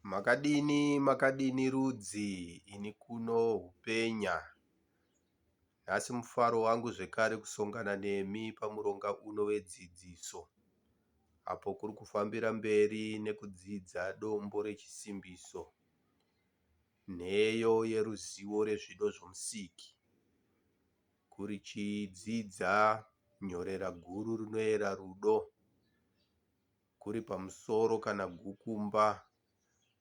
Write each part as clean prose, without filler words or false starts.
Makadini makadini rudzi ini kuno hupenya. Nhasi mufaro wangu zvekare kusongana nemi pamuronga uno wedzidziso apo kuri kufambira mberi nekudzidza dombo rechisimbiso, nheyo yeruzivo rezvido zvomusiki. Kurichidzidza nyorera guru rinoera rudo. Kuri pamusoro kana gukumba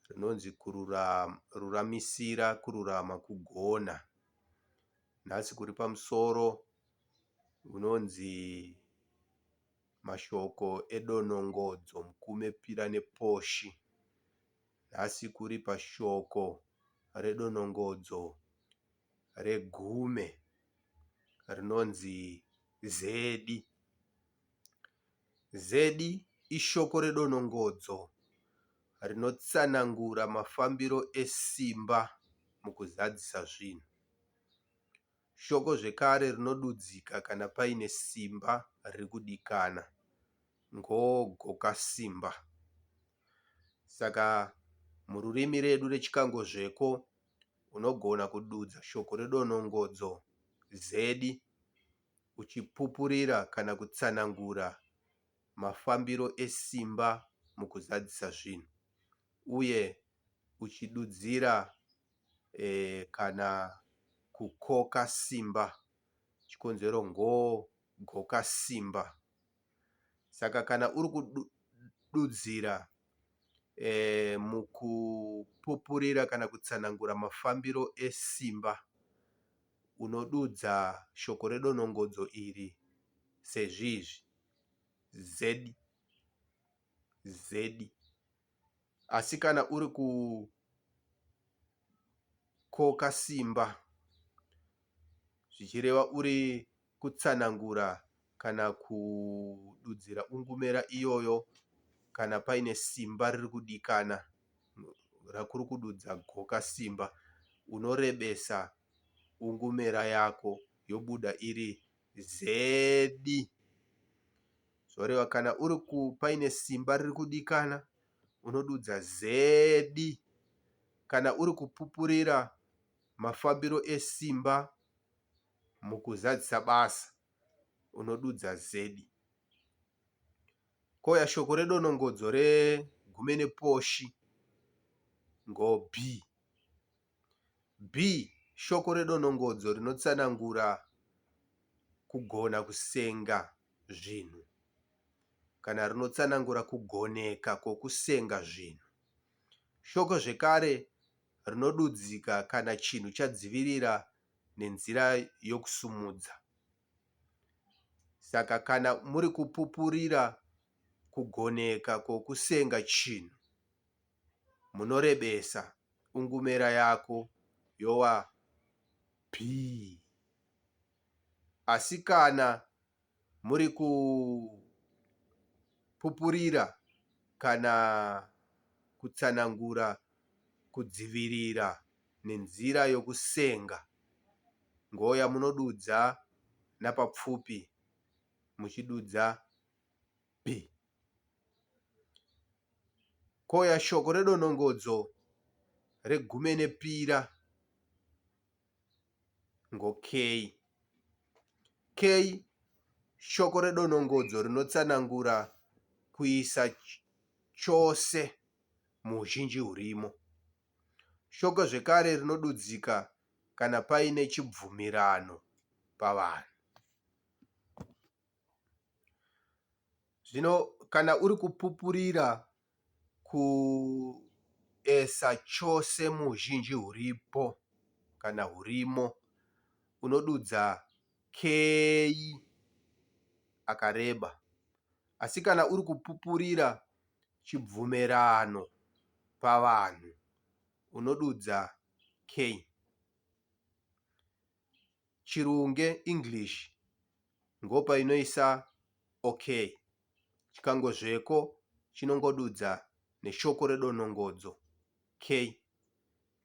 rinonzi kururamisira kururama kugona. Nhasi kuri pamusoro unonzi mashoko edonongodzo mukume pira neposhi. Nhasi kuri pashoko redonongodzo regume rinonzi zedi. Zedi ishoko redonongodzo rinotsanangura mafambiro esimba mukuzadzisa zvinhu. Shoko zvekare rinodudzika kana paine simba riri kudikana. Ngogoka simba. Saka mururimi redu reChikangozveko unogona kududza shoko redonongodzo zedi uchipupurira kana kutsanangura mafambiro esimba mukuzadzisa zvinhu uye uchidudzira e, kana kukoka simba chikonzero ngo goka simba saka kana uri kududzira e, mukupupurira kana kutsanangura mafambiro esimba Unodudza shoko redonongodzo iri sezvizvi, zedi, zedi. Asi kana uri kukoka simba, zvichireva uri kutsanangura kana kududzira ungumera iyoyo kana paine simba riri kudikana rakuri kududza goka simba, unorebesa ungumera yako yobuda iri zedi. Zvoreva kana uri paine simba riri kudikana unodudza zedi. Kana uri kupupurira mafambiro esimba mukuzadzisa basa unodudza zedi. Kouya shoko redonongodzo regume neposhi ngo B. B. Shoko redonongodzo rinotsanangura kugona kusenga zvinhu kana rinotsanangura kugoneka kwokusenga zvinhu. Shoko zvekare rinodudzika kana chinhu chadzivirira nenzira yokusumudza. Saka kana muri kupupurira kugoneka kwokusenga chinhu, munorebesa ungumera yako yowa bhii. Asi kana muri kupupurira kana kutsanangura kudzivirira nenzira yokusenga ngoya munodudza napapfupi muchidudza bhi. Kouya shoko redonongodzo regume nepira ngo K. K shoko redonongodzo rinotsanangura kuisa chose muuzhinji hurimo. Shoko zvekare rinodudzika kana paine chibvumirano pavanhu. Zvino kana uri kupupurira kuesa chose muuzhinji huripo kana hurimo, unodudza kei akareba. Asi kana uri kupupurira chibvumerano pavanhu, unodudza kei. Chirunge, English, ngopainoisa ok. Chikangozveko chinongodudza neshoko redonongodzo k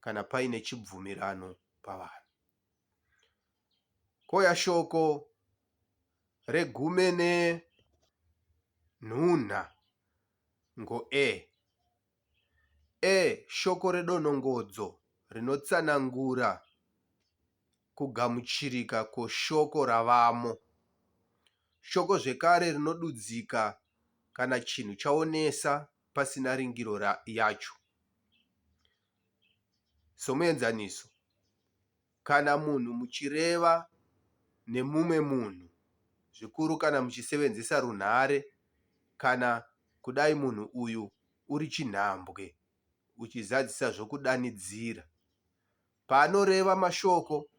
kana paine chibvumirano pavanhu. Kouya shoko regume nenhunha ngo e. E shoko redonongodzo rinotsanangura kugamuchirika kwoshoko ravamo. Shoko zvekare rinodudzika kana chinhu chaonesa pasina ringiro yacho. Somuenzaniso, kana munhu muchireva nemumwe munhu, zvikuru kana muchisevenzesa runhare kana kudai munhu uyu uri chinhambwe uchizadzisa zvokudanidzira. Paanoreva mashoko,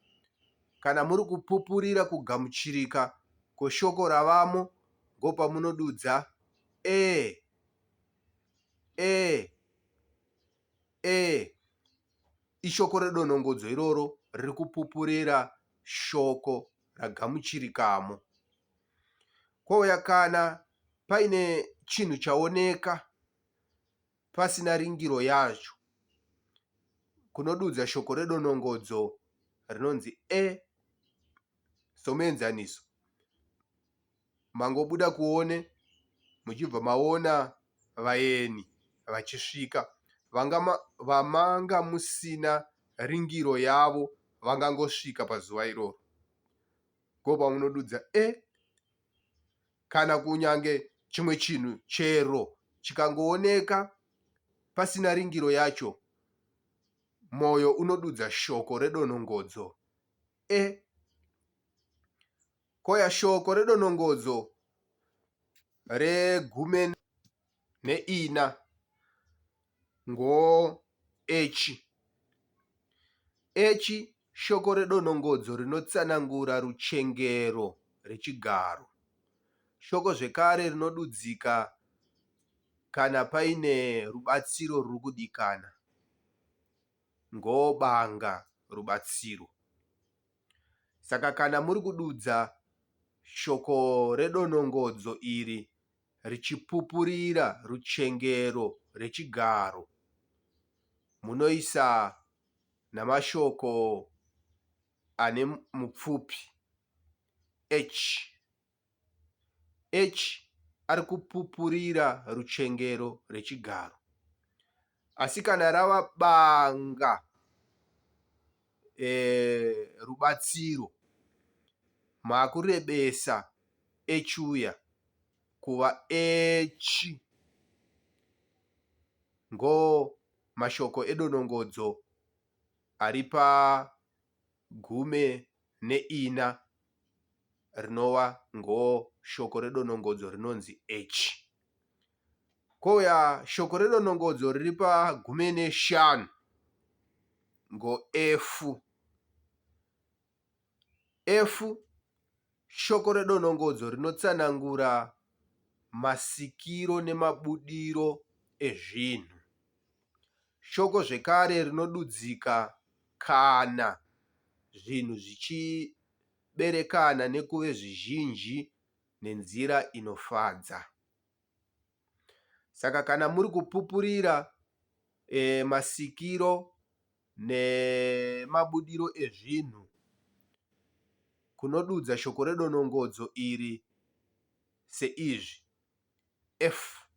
kana muri kupupurira kugamuchirika kweshoko ravamo ngopamunodudza e e e ishoko redonongodzo iroro riri kupupurira shoko ragamuchirikamo. Kwouya kana paine chinhu chaoneka pasina ringiro yacho kunodudza shoko redonongodzo rinonzi e. Somuenzaniso, mangobuda kuone muchibva maona vaeni vachisvika vanga vamanga musina ringiro yavo vangangosvika pazuva iroro. Ngopamunodudza e kana kunyange chimwe chinhu chero chikangooneka pasina ringiro yacho, mwoyo unodudza shoko redonongodzo e. Koya shoko redonongodzo regume neina ngo echi. Echi shoko redonongodzo rinotsanangura ruchengero rechigaro. Shoko zvekare rinodudzika kana paine rubatsiro ruri kudikana. Ngobanga rubatsiro. Saka kana muri kududza shoko redonongodzo iri richipupurira ruchengero rechigaro, munoisa namashoko ane mupfupi H. H ari kupupurira ruchengero rechigaro. Asi kana rava banga e, rubatsiro makurebesa echuya kuva echi ngo mashoko edonongodzo ari pagume neina rinova ngo shoko redonongodzo rinonzi echi. Kouya shoko redonongodzo riri pagume neshanu ngo efu. Efu shoko redonongodzo rinotsanangura masikiro nemabudiro ezvinhu. Shoko zvekare rinodudzika kana zvinhu zvichiberekana nekuve zvizhinji nenzira inofadza. Saka kana muri kupupurira e, masikiro nemabudiro ezvinhu kunodudza shoko redonongodzo iri seizvi F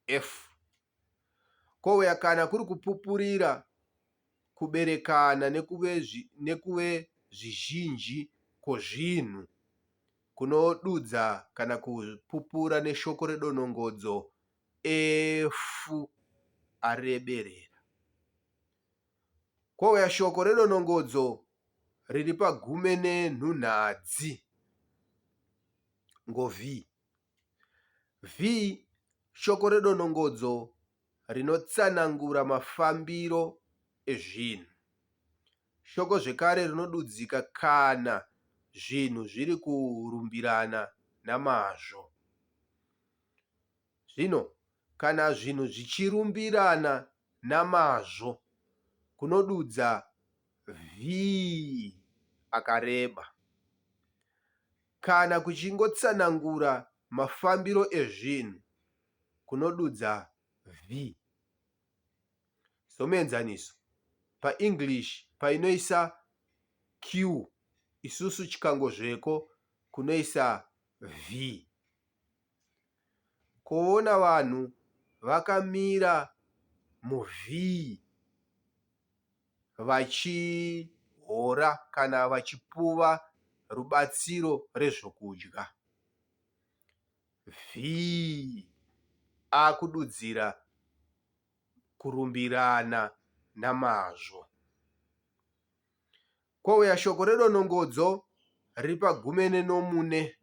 F Kouya kana kuri kupupurira kuberekana nekuve, nekuve zvizhinji kwozvinhu kunodudza kana kupupura neshoko redonongodzo efu areberera. Kouya shoko redonongodzo riri pagume nenhunhadzi ngo V. V shoko redonongodzo rinotsanangura mafambiro ezvinhu. Shoko zvekare rinodudzika kana zvinhu zviri kurumbirana namazvo. Zvino kana zvinhu zvichirumbirana namazvo kunodudza V akareba. Kana kuchingotsanangura mafambiro ezvinhu kunodudza V. Somuenzaniso, paEnglish painoisa Q isusu chikangozveko kunoisa V. Kuona vanhu vakamira muVhii vachihora kana vachipuva rubatsiro rezvokudya. Vhii akududzira kurumbirana namazvo. Kwouya shoko redonongodzo riri pagumene nomune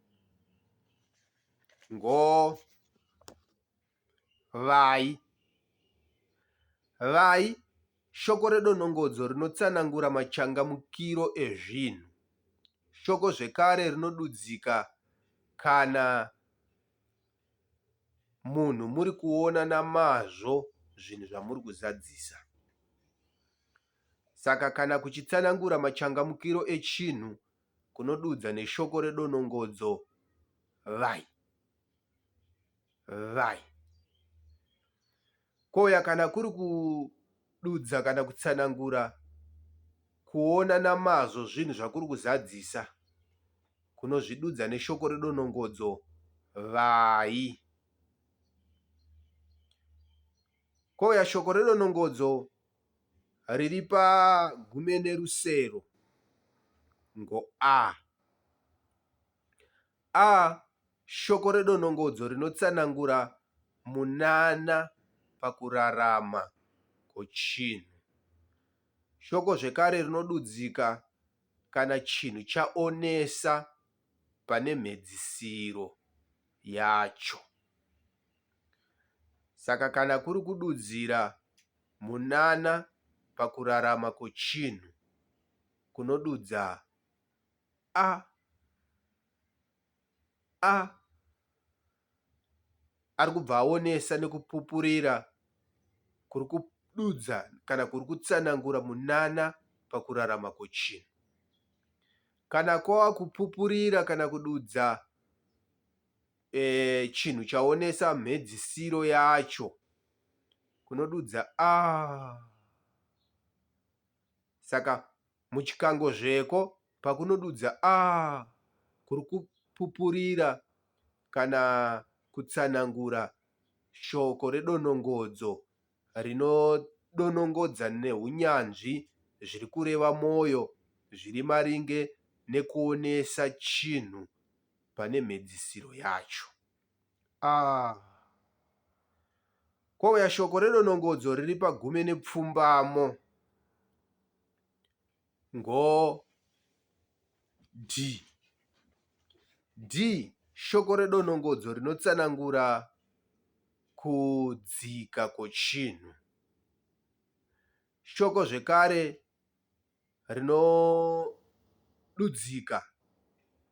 ngo vai. Vai shoko redonongodzo rinotsanangura machangamukiro ezvinhu. Shoko zvekare rinodudzika kana munhu muri kuona namazvo zvinhu zvamuri kuzadzisa. Saka kana kuchitsanangura machangamukiro echinhu kunodudza neshoko redonongodzo vai. Vai. Kouya kana kuri kududza kana kutsanangura kuona namazvo zvinhu zvakuri kuzadzisa kunozvidudza neshoko redonongodzo vai. Kouya shoko redonongodzo riri pagume nerusero ngo a. A shoko redonongodzo rinotsanangura munana pakurarama kwechinhu. Shoko zvekare rinodudzika kana chinhu chaonesa pane mhedzisiro yacho. Saka kana kuri kududzira munana pakurarama kwechinhu kunodudza a a ari kubva aonesa nekupupurira kuri kududza kana kuri kutsanangura munana pakurarama kwechinhu. Kana kwava kupupurira kana kududza e, chinhu chaonesa mhedzisiro yacho kunodudza a ah. Saka muchikango zveko pakunodudza a ah, kuri kupupurira kana kutsanangura shoko redonongodzo rinodonongodza nehunyanzvi zviri kureva mwoyo zviri maringe nekuonesa chinhu pane mhedzisiro yacho. A. Kwouya shoko redonongodzo riri pagume nepfumbamo. Ngo. D. D. Shoko redonongodzo rinotsanangura kudzika kwechinhu. Shoko zvekare rinodudzika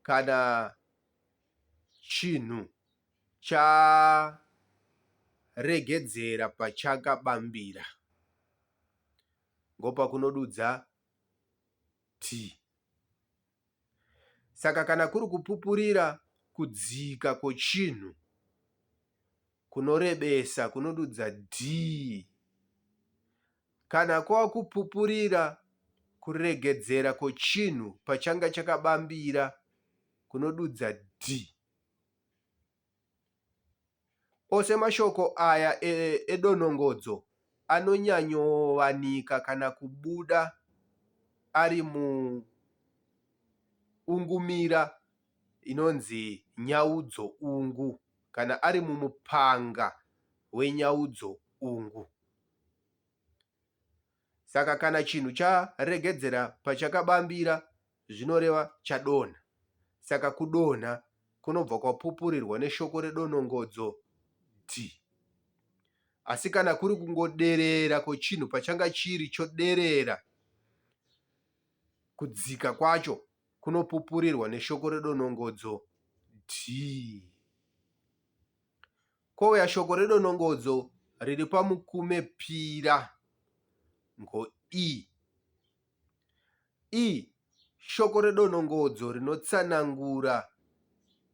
kana chinhu charegedzera pachakabambira ngopakunodudza T. Saka kana kuri kupupurira kudzika kwechinhu kunorebesa kunodudza D. Kana kwava kupupurira kuregedzera kwechinhu pachanga chakabambira kunodudza D. Ose mashoko aya edonongodzo anonyanyovanika kana kubuda ari muungumira inonzi nyaudzo-ungu kana ari mumupanga wenyaudzo-ungu. Saka kana chinhu charegedzera pachakabambira zvinoreva chadonha. Saka kudonha kunobva kwapupurirwa neshoko redonongodzo dhi. Asi kana kuri kungoderera kwechinhu pachanga chiri choderera, kudzika kwacho kunopupurirwa neshoko redonongodzo dhi. Kouya shoko redonongodzo riri pamukume pira ngo i. I shoko redonongodzo rinotsanangura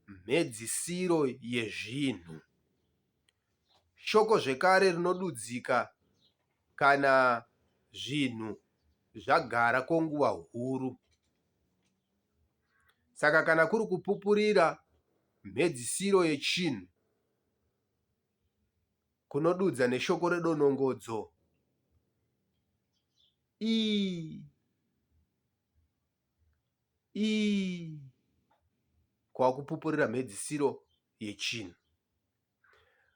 mhedzisiro yezvinhu. Shoko zvekare rinodudzika kana zvinhu zvagara kwenguva huru. Saka kana kuri kupupurira mhedzisiro yechinhu kunodudza neshoko redonongodzo I I kwakupupurira mhedzisiro yechinhu.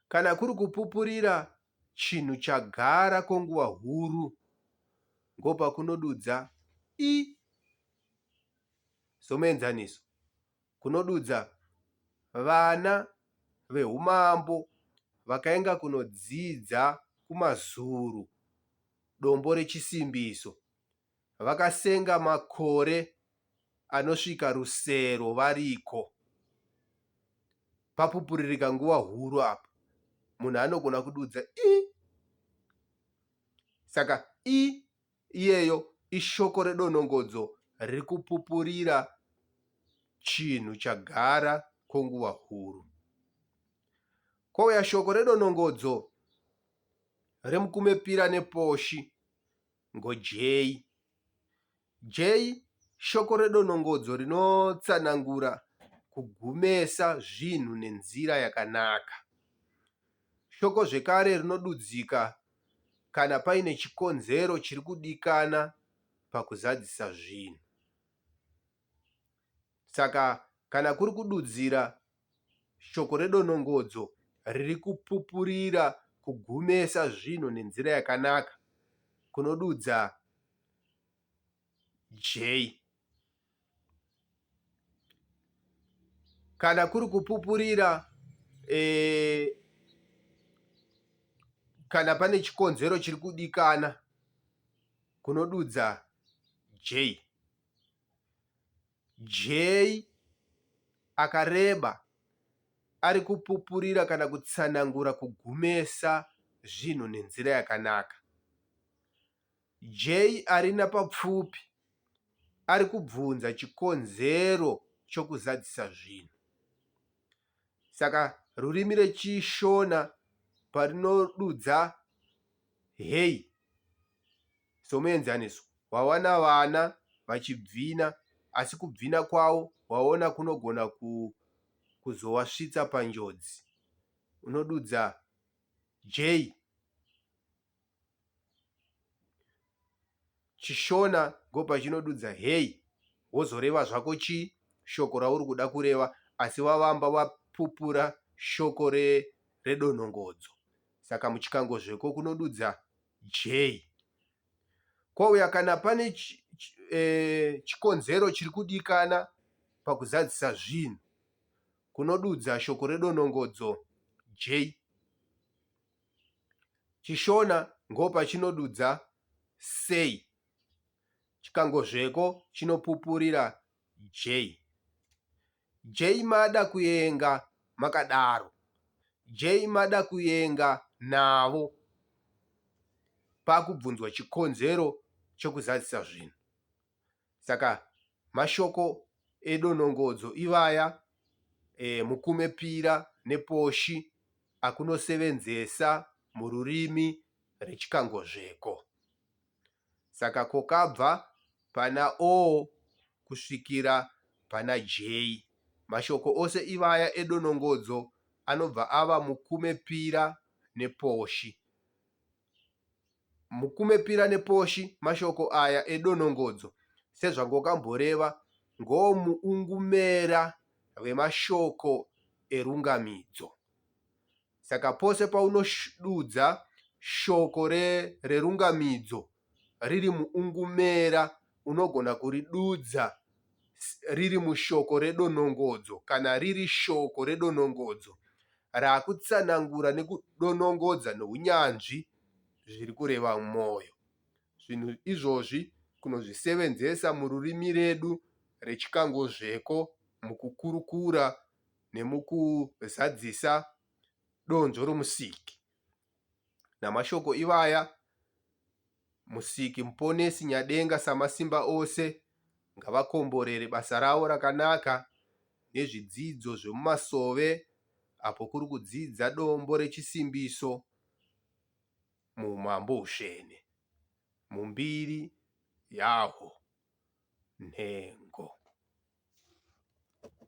Kana kuri kupupurira chinhu chagara kwenguva huru ngopakunodudza i. Somuenzaniso, kunodudza vana vehumambo vakaenga kunodzidza kuMazulu dombo rechisimbiso Vakasenga makore anosvika rusero variko. Papupuririka nguva huru apa. Munhu anogona kududza i. Saka i iyeyo ishoko redonongodzo riri kupupurira chinhu chagara kwenguva huru. Kouya shoko redonongodzo remukumepira neposhi Ngojei. Jei shoko redonongodzo rinotsanangura kugumesa zvinhu nenzira yakanaka. Shoko zvekare rinodudzika kana paine chikonzero chiri kudikana pakuzadzisa zvinhu. Saka kana kuri kududzira shoko redonongodzo riri kupupurira kugumesa zvinhu nenzira yakanaka kunodudza J. Kana kuri kupupurira e, kana pane chikonzero chiri kudikana kunodudza J. Jay akareba ari kupupurira kana kutsanangura kugumesa zvinhu nenzira yakanaka. Jay ari napapfupi ari kubvunza chikonzero chokuzadzisa zvinhu. Saka rurimi rechiShona parinodudza Hey. Somuenzaniso, wawana vana vachibvina asi kubvina kwavo waona kunogona kuzovasvitsa panjodzi. Unodudza Jay. Chishona ngopachinodudza hey wozoreva zvako chii shoko rauri kuda kureva asi vavamba vapupura shoko redonongodzo. Saka muchikangozveko kunodudza J. Kouya kana pane e, chikonzero chiri kudikana pakuzadzisa zvinhu kunodudza shoko redonongodzo J. Chishona ngopachinodudza sei. Chikangozveko chinopupurira J. Jay mada kuenga makadaro. Jay mada kuenga navo. Pakubvunzwa chikonzero chekuzadzisa zvinhu. Saka mashoko edonongodzo ivaya e, mukume pira neposhi akunosevenzesa mururimi rechikangozveko. Saka kokabva pana O kusvikira pana J. Mashoko ose ivaya edonongodzo anobva ava mukume pira neposhi. Mukume pira neposhi mashoko aya edonongodzo sezvangokamboreva ngomuungumera vemashoko erungamidzo. Saka pose paunodudza shoko rerungamidzo riri muungumera unogona kuridudza riri mushoko redonongodzo kana riri shoko redonongodzo rakutsanangura nekudonongodza nounyanzvi zviri kureva mwoyo. Zvinhu izvozvi kunozvisevenzesa mururimi redu rechikangozveko mukukurukura nemukuzadzisa donzvo roMusiki. Namashoko ivaya, Musiki, Muponesi, Nyadenga, Samasimba ose ngavakomborere basa ravo rakanaka nezvidzidzo zvemumasove apo kuri kudzidza dombo rechisimbiso muumambo husvene mumbiri yahwo. Nhengo.